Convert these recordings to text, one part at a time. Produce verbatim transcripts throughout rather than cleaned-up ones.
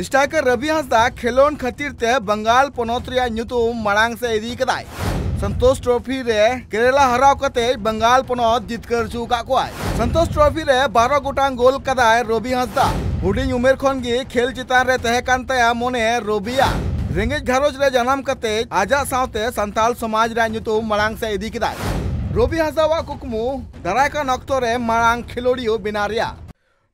ᱥᱴᱨᱟᱭᱠᱟᱨ ᱨᱚᱵᱤ ᱦᱟᱸᱥᱫᱟ ᱠᱷᱮᱞᱳᱰ ᱠᱷᱟᱹᱛᱤᱨ ᱛᱮ ᱵᱟᱝᱜᱟᱞ ᱯᱚᱱᱚᱛ ᱨᱮᱭᱟᱜ ᱧᱩᱛᱩᱢ ᱢᱟᱲᱟᱝ ᱥᱮᱫ ᱤᱫᱤ ᱠᱟᱫᱟᱭ᱾ ᱥᱚᱱᱛᱳᱥ ᱴᱨᱚᱯᱷᱤ ᱨᱮ ᱠᱮᱨᱟᱞᱟ ᱦᱟᱨᱟᱣ ᱠᱟᱛᱮ ᱵᱟᱝᱜᱟᱞ ᱯᱚᱱᱚᱛ ᱡᱤᱛᱠᱟᱹᱨ ᱦᱚᱪᱚ ᱟᱠᱟᱫ ᱠᱚᱣᱟᱭ᱾ ᱥᱚᱱᱛᱳᱥ ᱴᱨᱚᱯᱷᱤ ᱨᱮ ᱵᱟᱨᱚ ᱜᱚᱴᱟᱝ ᱜᱳᱞ ᱠᱟᱫᱟᱭ ᱨᱚᱵᱤ ᱦᱟᱸᱥᱫᱟ᱾ ᱦᱩᱰᱤᱧ ᱩᱢᱮᱨ ᱠᱷᱚᱱ ᱜᱮ ᱠᱷᱮᱞ ᱪᱮᱛᱟᱱ ᱨᱮ ᱛᱟᱦᱮᱸ ᱠᱟᱱ ᱛᱟᱭᱟ ᱢᱚᱱᱮ ᱨᱚᱵᱤᱭᱟᱜ᱾ ᱨᱮᱸᱜᱮᱡ ᱜᱷᱟᱨᱚᱸᱡᱽ ᱨᱮ ᱡᱟᱱᱟᱢ ᱠᱟᱛᱮ ᱟᱡᱟᱜ ᱥᱟᱶᱛᱮ ᱥᱟᱱᱛᱟᱲ ᱥᱚᱢᱟᱡᱽ ᱨᱮᱭᱟᱜ ᱧᱩᱛᱩᱢ ᱢᱟᱲᱟᱝ ᱥᱮᱫ ᱤᱫᱤ ᱠᱮᱫᱟᱭ᱾ ᱨᱚᱵᱤ ᱦᱟᱸᱥᱫᱟᱣᱟᱜ ᱠᱩᱠᱢᱩ ᱫᱟᱨᱟᱭ ᱠᱟᱱ ᱚᱠᱛᱚ ᱨᱮ ᱢᱟᱲᱟᱝ ᱠᱷᱮᱞᱳᱰᱤᱭᱟᱹ ᱵᱮᱱᱟᱣ ᱨᱮᱭᱟᱜ᱾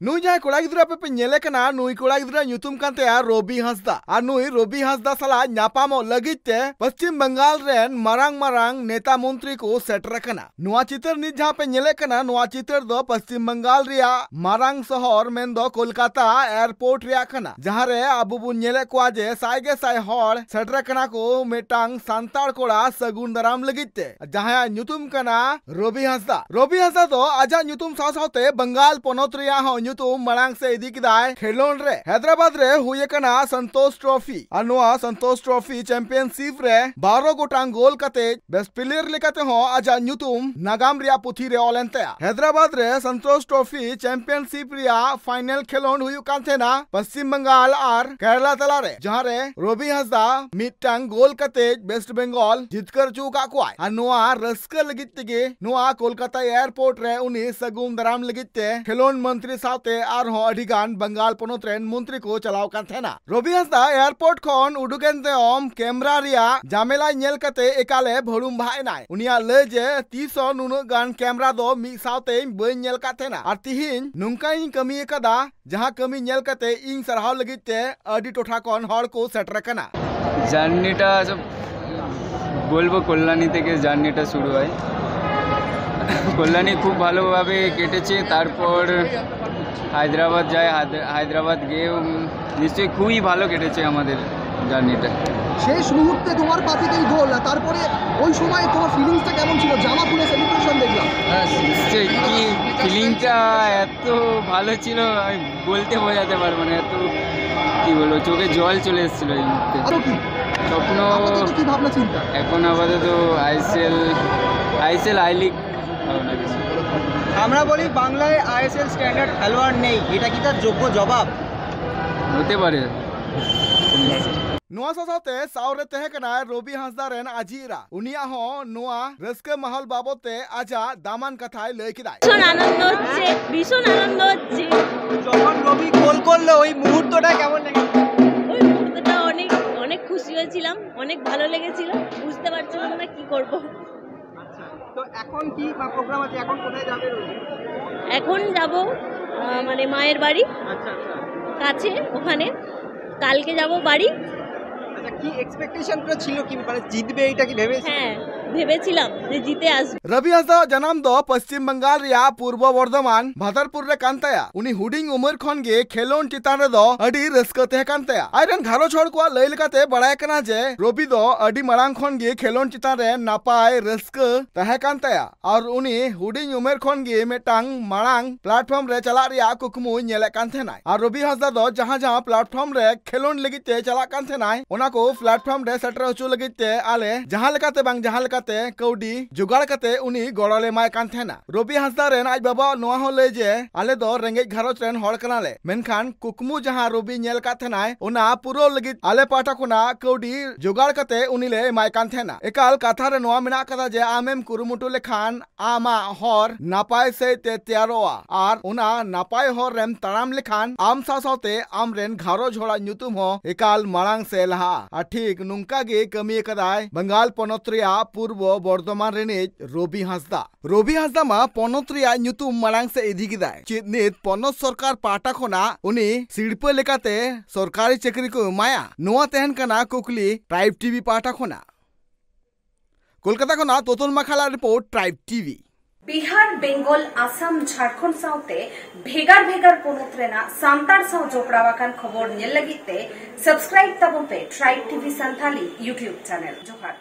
ᱱᱩᱭ ᱡᱟᱦᱟᱸᱭ ᱠᱚᱲᱟ ᱜᱤᱫᱽᱨᱟᱹ ᱟᱯᱮ ᱯᱮ ᱧᱮᱞᱮ ᱠᱟᱱᱟ, ᱱᱩᱭ ᱠᱚᱲᱟ ᱜᱤᱫᱽᱨᱟᱹ ᱧᱩᱛᱩᱢ ᱠᱟᱱ ᱛᱟᱭᱟ ᱨᱚᱵᱤ ᱦᱟᱸᱥᱫᱟ᱾ ᱟᱨ ᱱᱩᱭ ᱨᱚᱵᱤ ᱦᱟᱸᱥᱫᱟ ᱥᱟᱞᱟᱜ ᱧᱟᱯᱟᱢᱚᱜ ᱞᱟᱹᱜᱤᱫ ᱛᱮ ᱯᱚᱥᱪᱤᱢ ᱵᱟᱝᱜᱟᱞ ᱨᱮᱱ ᱢᱟᱨᱟᱝ ᱢᱟᱨᱟᱝ ᱱᱮᱛᱟ ᱢᱚᱱᱛᱨᱤ ᱠᱚ ᱥᱮᱴᱮᱨ ᱟᱠᱟᱱᱟ᱾ ᱱᱚᱣᱟ ᱪᱤᱛᱟᱹᱨ ᱱᱤᱛ ᱡᱟᱦᱟᱸ ᱯᱮ ᱧᱮᱞᱮᱫ ᱠᱟᱱᱟ, ᱱᱚᱣᱟ ᱪᱤᱛᱟᱹᱨ ᱫᱚ ᱯᱚᱥᱪᱤᱢ ᱵᱟᱝᱜᱟᱞ ᱨᱮᱭᱟᱜ ᱢᱟᱨᱟᱝ ᱥᱚᱦᱚᱨ ᱢᱮᱱᱫᱚ ᱠᱳᱞᱠᱟᱛᱟ ᱮᱭᱟᱨᱯᱳᱨᱴ ᱨᱮᱭᱟᱜ ᱠᱟᱱᱟ, ᱡᱟᱦᱟᱸ ᱨᱮ ᱟᱵᱚ ᱵᱚᱱ ᱧᱮᱞᱮᱫ ᱠᱚᱣᱟ ᱡᱮ ᱥᱟᱭ ᱜᱮ ᱥᱟᱭ ᱦᱚᱲ ᱥᱮᱴᱮᱨ ᱟᱠᱟᱱᱟ ᱠᱚ ᱢᱤᱫᱴᱟᱝ ᱥᱟᱱᱛᱟᱲ ᱠᱚᱲᱟ ᱥᱟᱹᱜᱩᱱ ᱫᱟᱨᱟᱢ ᱞᱟᱹᱜᱤᱫ ᱛᱮ, ᱡᱟᱦᱟᱸᱭᱟᱜ ᱧᱩᱛᱩᱢ ᱠᱟᱱᱟ ᱨᱚᱵᱤ ᱦᱟᱸᱥᱫᱟ᱾ ᱨᱚᱵᱤ ᱦᱟᱸᱥᱫᱟ ᱫᱚ ᱟᱡᱟᱜ ᱧᱩᱛᱩᱢ ᱥᱟᱶ ᱥᱟᱶᱛᱮ ᱵᱟᱝᱜᱟᱞ ᱯᱚᱱᱚᱛ ᱨᱮᱭᱟᱜ ᱦᱚᱸ ᱧᱩᱛᱩᱢ ᱢᱟᱲᱟᱝ ᱥᱮᱫ ᱤᱫᱤ ᱠᱮᱫᱟᱭ ᱠᱷᱮᱞᱳᱰ ᱨᱮ᱾ ᱦᱟᱭᱫᱨᱟᱵᱟᱫ ᱨᱮ ᱦᱩᱭ ᱟᱠᱟᱱᱟ ᱥᱚᱱᱛᱳᱥ ᱴᱨᱚᱯᱷᱤ, ᱟᱨ ᱱᱚᱣᱟ ᱥᱚᱱᱛᱳᱥ ᱴᱨᱚᱯᱷᱤ ᱪᱟᱢᱯᱤᱭᱟᱱᱥᱤᱯ ᱨᱮ ᱵᱟᱨᱚ ᱜᱚᱴᱟᱝ ᱜᱳᱞ ᱠᱟᱛᱮ ᱵᱮᱥᱴ ᱯᱞᱮᱭᱟᱨ ᱞᱮᱠᱟ ᱛᱮᱦᱚᱸ ᱟᱡᱟᱜ ᱧᱩᱛᱩᱢ ᱱᱟᱜᱟᱢ ᱨᱮᱭᱟᱜ ᱯᱩᱛᱷᱤ ᱨᱮ ᱚᱞ ᱮᱱ ᱛᱟᱭᱟ᱾ ᱦᱟᱭᱫᱨᱟᱵᱟᱫ ᱨᱮ ᱥᱚᱱᱛᱳᱥ ᱴᱨᱚᱯᱷᱤ ᱪᱟᱢᱯᱤᱭᱟᱱᱥᱤᱯ ᱨᱮᱭᱟᱜ ᱯᱷᱟᱭᱱᱮᱞ ᱠᱷᱮᱞᱳᱰ ᱦᱩᱭᱩᱜ ᱠᱟᱱ ᱛᱟᱦᱮᱱᱟ ᱯᱚᱥᱪᱤᱢ ᱵᱟᱝᱜᱟᱞ ᱟᱨ ᱠᱮᱨᱟᱞᱟ ᱛᱟᱞᱟᱨᱮ, ᱡᱟᱦᱟᱸ ᱨᱮ ᱨᱚᱵᱤ ᱦᱟᱸᱥᱫᱟ ᱢᱤᱫᱴᱟᱝ ᱜᱳᱞ ᱠᱟᱛᱮ ᱵᱮᱥᱴ ᱵᱮᱝᱜᱚᱞ ᱡᱤᱛᱠᱟᱹᱨ ᱦᱚᱪᱚ ᱟᱠᱟᱫ ᱠᱚᱣᱟᱭ᱾ ᱟᱨ ᱱᱚᱣᱟ ᱨᱟᱹᱥᱠᱟᱹ ᱞᱟᱹᱜᱤᱫ ᱛᱮᱜᱮ ᱱᱚᱣᱟ ᱠᱳᱞᱠᱟᱛᱟ ᱮᱭᱟᱨᱯᱳᱨᱴ ᱨᱮ ᱩᱱᱤ ᱥᱟᱹᱜᱩᱱ ᱫᱟᱨᱟᱢ ᱞᱟᱹᱜᱤᱫ ᱛᱮ ᱠᱷᱮᱞᱳᱰ ᱢᱚᱱᱛᱨᱤ ᱥᱟᱶᱛᱮ ᱟᱨᱦᱚᱸ ᱟᱹᱰᱤ ᱜᱟᱱ ᱵᱟᱝᱜᱟᱞ ᱯᱚᱱᱚᱛ ᱨᱮᱱ ᱢᱚᱱᱛᱨᱤ ᱠᱚ ᱪᱟᱞᱟᱣ ᱠᱟᱱ ᱛᱟᱦᱮᱱᱟ᱾ ᱨᱚᱵᱤ ᱦᱟᱸᱥᱫᱟ ᱮᱭᱟᱨᱯᱳᱨᱴ ᱠᱷᱚᱱ ᱩᱰᱩᱠ ᱮᱱ ᱛᱟᱭᱚᱢ ᱠᱮᱢᱨᱟ ᱨᱮᱭᱟᱜ ᱡᱟᱢᱮᱞᱟᱭ ᱧᱮᱞ ᱠᱟᱛᱮ ᱮᱠᱟᱞᱮ ᱵᱷᱟᱹᱲᱩᱢ ᱵᱟᱦᱟ ᱮᱱᱟᱭ᱾ ᱩᱱᱤᱭᱟᱜ ᱞᱟᱹᱭ ᱡᱮ ᱛᱤᱥ ᱦᱚᱸ ᱱᱩᱱᱟᱹᱜ ᱜᱟᱱ ᱠᱮᱢᱨᱟ ᱫᱚ ᱢᱤᱫ ᱥᱟᱶᱛᱮ ᱵᱟᱹᱧ ᱧᱮᱞ ᱟᱠᱟᱫ ᱛᱟᱦᱮᱱᱟ, ᱟᱨ ᱛᱤᱦᱤᱧ ᱱᱚᱝᱠᱟᱧ ᱠᱟᱹᱢᱤ ᱟᱠᱟᱫᱟ, ᱡᱟᱦᱟᱸ ᱠᱟᱹᱢᱤ ᱧᱮᱞ ᱠᱟᱛᱮ ᱤᱧ ᱥᱟᱨᱦᱟᱣ ᱞᱟᱹᱜᱤᱫ ᱛᱮ ᱟᱹᱰᱤ ᱴᱚᱴᱷᱟ ᱠᱷᱚᱱ ᱦᱚᱲ ᱠᱚ ᱥᱮᱴᱮᱨ ᱟᱠᱟᱱᱟ᱾ জার্নিটা সব বলবো, কল্যাণী থেকে জার্নিটা শুরু হয়। কল্যাণী খুব ভালোভাবে কেটেছে। তারপর হায়দ্রাবাদ যায়, হায়দ্রা- হায়দ্রাবাদ গিয়ে উম, নিশ্চয়ই খুবই ভালো কেটেছে আমাদের জার্নিটা। শেষ মুহূর্তে তোমার পা থেকে এই গোল, আর তারপরে ওই সময় তোমার ফিলিংসটা কেমন ছিল? জামা খুলে সেলিব্রেশন দেখলাম। হ্যাঁ, নিশ্চয়ই। কি ফিলিংটা এত ভালো ছিল, আমি বলতে বোঝাতে পারবো না। এত, কি বলবো, চোখে জল চলে এসেছিল এই মুহূর্তে। আরো কি? স্বপ্ন আপাতত কি ভাবনা চিন্তা? এখন আপাতত আইএসএল, আইএসএল আই লিগ ভাবনা চিন্তা। আমরা বলি বাংলায় আইএসএল স্ট্যান্ডার্ড খেলোয়াড় নেই, এটা কি তার যোগ্য জবাব? ᱛᱮ ᱵᱟᱨᱭᱟ᱾ ᱱᱚᱣᱟ ᱥᱟᱶ ᱥᱟᱶᱛᱮ ᱥᱟᱶᱨᱮ ᱛᱟᱦᱮᱸ ᱠᱟᱱᱟᱭ ᱨᱚᱵᱤ ᱦᱟᱸᱥᱫᱟ ᱨᱮᱱ ᱟᱡᱤᱡ ᱮᱨᱟ᱾ ᱩᱱᱤᱭᱟᱜ ᱦᱚᱸ ᱱᱚᱣᱟ ᱨᱟᱹᱥᱠᱟᱹ ᱢᱟᱦᱚᱞ ᱵᱟᱵᱚᱛ ᱛᱮ ᱟᱡᱟᱜ ᱫᱟᱢᱟᱱ ᱠᱟᱛᱷᱟᱭ ᱞᱟᱹᱭ ᱠᱮᱫᱟᱭ᱾ ভীষণ আনন্দ হচ্ছে, ভীষণ আনন্দ হচ্ছে। যখন রবি গোল করলো ওই মুহূর্তটা কেমন লেগেছে? ওই মুহূর্তটা অনেক অনেক খুশি হয়েছিলাম, অনেক ভালো লেগেছিল। বুঝতে পারছিলাম না কি করব। তো এখন কি প্রোগ্রাম আছে, এখন কোথায় যাবে রবি? এখন যাব আহ, মানে মায়ের বাড়ি আচ্ছা আচ্ছা কাছে, ওখানে। কালকে যাব বাড়ি। আচ্ছা, কি এক্সপেকটেশনটা ছিল, কি মানে জিতবে এটা কি ভেবেছিল? হ্যাঁ, ভেবেছিলাম যে জিতে আসবে। ᱨᱚᱵᱤ ᱦᱟᱸᱥᱫᱟ ᱡᱟᱱᱟᱢ ᱫᱚ ᱯᱚᱥᱪᱤᱢ ᱵᱟᱝᱜᱟᱞ ᱨᱮᱭᱟᱜ ᱯᱩᱨᱵᱚ ᱵᱚᱨᱫᱷᱚᱢᱟᱱ ᱵᱷᱟᱫᱚᱨᱯᱩᱨ ᱨᱮ ᱠᱟᱱ ᱛᱟᱭᱟ᱾ ᱩᱱᱤ ᱦᱩᱰᱤᱧ ᱩᱢᱮᱨ ᱠᱷᱚᱱ ᱜᱮ ᱠᱷᱮᱞᱳᱱᱰ ᱪᱮᱛᱟᱱ ᱨᱮᱫᱚ ᱟᱹᱰᱤ ᱨᱟᱹᱥᱠᱟᱹ ᱛᱟᱦᱮᱸ ᱠᱟᱱ ᱛᱟᱭᱟ᱾ ᱟᱡ ᱨᱮᱱ ᱜᱷᱟᱨᱚᱸᱡᱽ ᱦᱚᱲ ᱠᱚᱣᱟᱜ ᱞᱟᱹᱭ ᱞᱮᱠᱟᱛᱮ ᱵᱟᱲᱟᱭ ᱠᱟᱱᱟ ᱡᱮ ᱨᱚᱵᱤ ᱫᱚ ᱟᱹᱰᱤ ᱢᱟᱲᱟᱝ ᱠᱷᱚᱱ ᱜᱮ ᱠᱷᱮᱞᱳᱱᱰ ᱪᱮᱛᱟᱱ ᱨᱮ ᱱᱟᱯᱟᱭ ᱨᱟᱹᱥᱠᱟᱹ ᱛᱟᱦᱮᱸ ᱠᱟᱱ ᱛᱟᱭᱟ ᱟᱨ ᱩᱱᱤ ᱦᱩᱰᱤᱧ ᱩᱢᱮᱨ ᱠᱷᱚᱱ ᱜᱮ ᱢᱤᱫᱴᱟᱝ ᱢᱟᱲᱟᱝ ᱯᱞᱟᱴᱯᱷᱚᱨᱢ ᱨᱮ ᱪᱟᱞᱟᱜ ᱨᱮᱭᱟᱜ ᱠᱩᱠᱢᱩᱭ ᱧᱮᱞᱮᱫ ᱠᱟᱱ ᱛᱟᱦᱮᱱᱟᱭ᱾ ᱟᱨ ᱨᱚᱵᱤ ᱦᱟᱸᱥᱫᱟ ᱫᱚ ᱡᱟᱦᱟᱸ ᱡᱟᱦᱟᱸ ᱯᱞᱟᱴᱯᱷᱚᱨᱢ ᱨᱮ ᱠᱷᱮᱞᱳᱱᱰ ᱞᱟᱹᱜᱤᱫ ᱛᱮ ᱪᱟᱞᱟᱜ ᱠᱟᱱ ᱛᱟᱦᱮᱱᱟᱭ, ᱚᱱᱟ ᱠᱚ ᱯᱞᱟᱴᱯᱷᱚᱨᱢ ᱨᱮ ᱥᱮᱴᱮᱨ ᱦᱚᱪᱚ ᱞᱟᱹᱜᱤᱫ ᱛᱮ ᱟᱞᱮ ᱡᱟᱦᱟᱸ ᱞᱮᱠᱟᱛᱮ ᱵᱟᱝ ᱡᱟᱦᱟᱸ ᱞᱮᱠᱟᱛᱮ ᱠᱟᱹᱣᱰᱤ ᱡᱚᱜᱟᱲ ᱠᱟᱛᱮ ᱩᱱᱤ ᱜᱚᱲᱚ ᱞᱮ ᱮᱢᱟᱭ ᱠᱟᱱ ᱛᱟᱦᱮᱱᱟ᱾ ᱨᱚᱵᱤ ᱦᱟᱸᱥᱫᱟ ᱨᱮᱱ ᱟᱡ ᱵᱟᱵᱟᱣᱟᱜ ᱱᱚᱣᱟ ᱦᱚᱸ ᱞᱟᱹᱭ ᱡᱮ ᱟᱞᱮ ᱫᱚ ᱨᱮᱸᱜᱮᱡ ᱜᱷᱟᱨᱚᱸᱡᱽ ᱨᱮᱱ ᱦᱚᱲ ᱠᱟᱱᱟᱞᱮ, ᱢᱮᱱᱠᱷᱟᱱ ᱠᱩᱠᱢᱩ ᱡᱟᱦᱟᱸ ᱨᱚᱵᱤ ᱧᱮᱞ ᱠᱟᱫ ᱛᱟᱦᱮᱱᱟᱭ, ᱚᱱᱟ ᱯᱩᱨᱟᱹᱣ ᱞᱟᱹᱜᱤᱫ ᱟᱞᱮ ᱯᱟᱦᱴᱟ ᱠᱷᱚᱱᱟᱜ ᱠᱟᱹᱣᱰᱤ ᱡᱚᱜᱟᱲ ᱠᱟᱛᱮ ᱩᱱᱤ ᱞᱮ ᱮᱢᱟᱭ ᱠᱟᱱ ᱛᱟᱦᱮᱱᱟ᱾ ᱮᱠᱟᱞ ᱠᱟᱛᱷᱟ ᱨᱮ ᱱᱚᱣᱟ ᱢᱮᱱᱟᱜ ᱠᱟᱫᱟ ᱡᱮ ᱟᱢᱮᱢ ᱠᱩᱨᱩᱢᱩᱴᱩ ᱞᱮᱠᱷᱟᱱ ᱟᱢᱟᱜ ᱦᱚᱨ ᱱᱟᱯᱟᱭ ᱥᱟᱹᱦᱤᱡ ᱛᱮ ᱛᱮᱭᱟᱨᱚᱜᱼᱟ ᱟᱨ ᱚᱱᱟ ᱱᱟᱯᱟᱭ ᱦᱚᱨ ᱨᱮᱢ ᱛᱟᱲᱟᱢ ᱞᱮᱠᱷᱟᱱ ᱟᱢ ᱥᱟᱶ ᱥᱟᱶᱛᱮ ᱟᱢᱨᱮᱱ ᱜᱷᱟᱨᱚᱸᱡᱽ ᱦᱚᱲᱟᱜ ᱧᱩᱛᱩᱢ ᱦᱚᱸ ᱮᱠᱟᱞ ᱢᱟᱲᱟᱝ ᱥᱮᱫ ᱞᱟᱦᱟᱜᱼᱟ᱾ ᱟᱨ ᱴᱷᱤᱠ ᱱᱚᱝᱠᱟ ᱜᱮ ᱠᱟᱹᱢᱤ ᱟᱠᱟᱫᱟᱭ ᱵᱟᱝᱜᱟᱞ ᱯᱚᱱᱚᱛ ᱨᱮᱭᱟᱜ ᱯᱩᱨᱵᱚ ᱵᱚᱨᱫᱷᱚᱢᱟᱱ ᱨᱤᱱᱤᱡ ᱨᱚᱵᱤ ᱦᱟᱸᱥᱫᱟ᱾ ᱨᱚᱵᱤ ᱦᱟᱸᱥᱫᱟ ᱢᱟ ᱯᱚᱱᱚᱛ ᱨᱮᱭᱟᱜ ᱧᱩᱛᱩᱢ ᱢᱟᱲᱟᱝ ᱥᱮᱫ ᱤᱫᱤ ᱠᱮᱫᱟᱭ᱾ ᱪᱮᱫ ᱱᱤᱛ ᱯᱚᱱᱚᱛ ᱥᱚᱨᱠᱟᱨ ᱯᱟᱦᱴᱟ ᱠᱷᱚᱱᱟᱜ ᱩᱱᱤ ᱥᱤᱨᱯᱟᱹ ᱞᱮᱠᱟᱛᱮ ᱥᱚᱨᱠᱟᱨᱤ ᱪᱟᱹᱠᱨᱤ ᱠᱚ ᱮᱢᱟᱭᱟ? ᱱᱚᱣᱟ ᱛᱟᱦᱮᱱ ᱠᱟᱱᱟ ᱠᱩᱠᱞᱤ ᱴᱨᱟᱭᱤᱵᱽ ᱴᱤᱵᱷᱤ ᱯᱟᱦᱴᱟ ᱠᱷᱚᱱᱟᱜ᱾ ᱠᱳᱞᱠᱟᱛᱟ ᱠᱷᱚᱱᱟᱜ ᱛᱚᱛᱚᱞ ᱢᱟᱠᱷᱟᱞᱟ report, tribe TV. Bihar, Bengal, Assam, Jharkhand ᱥᱟᱶᱛᱮ ᱵᱷᱮᱜᱟᱨ ᱵᱷᱮᱜᱟᱨ ᱯᱚᱱᱚᱛ ᱨᱮᱱᱟᱜ ᱥᱟᱱᱛᱟᱲ ᱥᱟᱶ ᱡᱚᱯᱲᱟᱣ ᱟᱠᱟᱱ ᱠᱷᱚᱵᱚᱨ ᱧᱮᱞ ᱞᱟᱹᱜᱤᱫ ᱛᱮ ᱥᱟᱵᱥᱠᱨᱟᱭᱤᱵ ᱛᱟᱵᱚᱱ ᱯᱮ tribe TV Santhali YouTube channel. ᱡᱚᱦᱟᱨ᱾